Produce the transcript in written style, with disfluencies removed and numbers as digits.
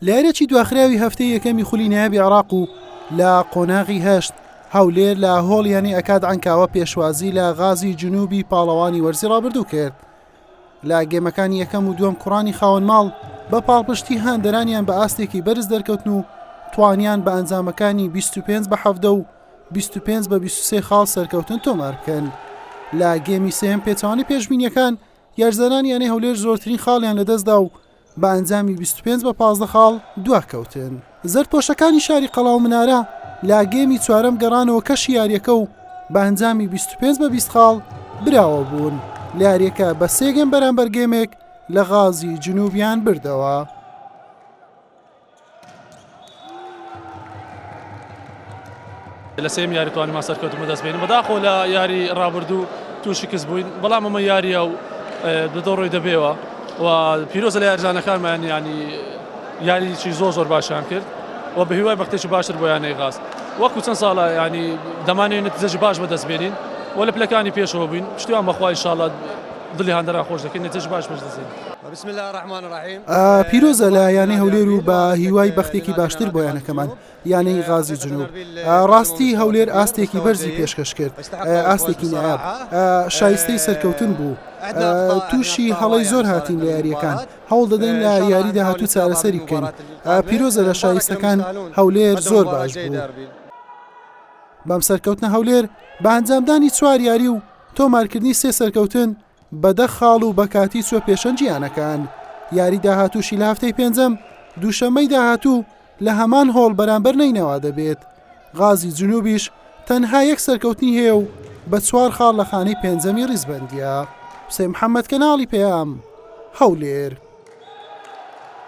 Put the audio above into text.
لە یارییەکی دواخراوی هەفتەی یەکەمی خولی نایابی عێراق و لە قۆناغی هەشت، هەولێر لە هۆڵی یانەی ئەکاد عەنکاوە پێشوازی لە غازی جنوبی پاڵەوانی وەرزی ڕابردوو کرد. لە گێمەکانی یەکەم و دووەم کوڕانی خاوەن ماڵ بە پاڵپشتی هاندەرانیان بە ئاستێکی بەرز دەرکەوتن و توانیان بە ئەنجامەکانی 25 بە 17 و 25 بە 23 خاڵ سەرکەوتن تۆمار بکەن. لە گێمی سێیەم پێچەوانەی پێشبینیەکان یاریزانانی یانەی هەولێر زۆرترین خاڵیان لەدەستدا و بە ئەنجامی 25 بە 15 خاڵ دواکەوتن. زەردپۆشەکانی شاری قەڵا و منارە لە گێمی چوارەم گەڕانەوە کەشی یاریەکە و بە ئەنجامی 25 بە 20 خاڵ براوە بوون لە یاریەکە بە سێ گێم بەرامبەر گێمێک لە غازی جنوبیان بردەوە. لە سێیەم یاری توانیمان سەرکەوتن بەدەست بێنین بەداخەوە لە یاری ڕابردوو تووشی کز بووین بەڵام ئەمە یاریە و دەدۆڕۆی دەبێەوە و پیرۆزە لە یارزانەکانمان ینی یاریی زۆر زۆر باشیان کرد و بە هیوای بەختێکی باشتر بۆ یانەی غاز وەکو چەند ساڵە ینی دەمانێت نتیجەی باش بەدەست بێنین و لە پلەکانی پێشەوە بووین پشتیوان بەخوا ئینشاءاللە دڵی هاندەران خۆش دەکەین نتیجەی باش بەدەست دێنین. پیرۆزە لە یانەی هەولێر و بە هیوای بەختێکی باشتر بۆ یانەکەمان یانەی غازی جنوب ڕاستی هەولێر ئاستێکی بەرزی پێشکەش کرد ئاستێکی نایاب شایستەی سەرکەوتن بوو تووشی هەڵی زۆر هاتین لە یاریەکان هەوڵ دەدەین لە یاری داهاتوو چارەسەری بکەین پیرۆزە لە شایستەکان هەولێر زۆر باش بوو. بەم سەرکەوتنە هەولێر بە ئەنجامدانی چوار یاری و تۆمارکردنی سێ سەرکەوتن بە دە خاڵ و بە کاتی چووە پێشەنگی یانەکان. یاری داهاتووشی لە هەفتەی پێنجەم، دووشەممەی داهاتوو لە هەمان هۆڵ بەرامبەر نەینەوا دەبێت. غازی جنوبیش تەنها یەک سەرکەوتنی هەیە و بە چوار خاڵ لە خانەی پێنجەمی ریزبەندییە. حوسێن محەمەد، کەناڵی پەیام، هەولێر.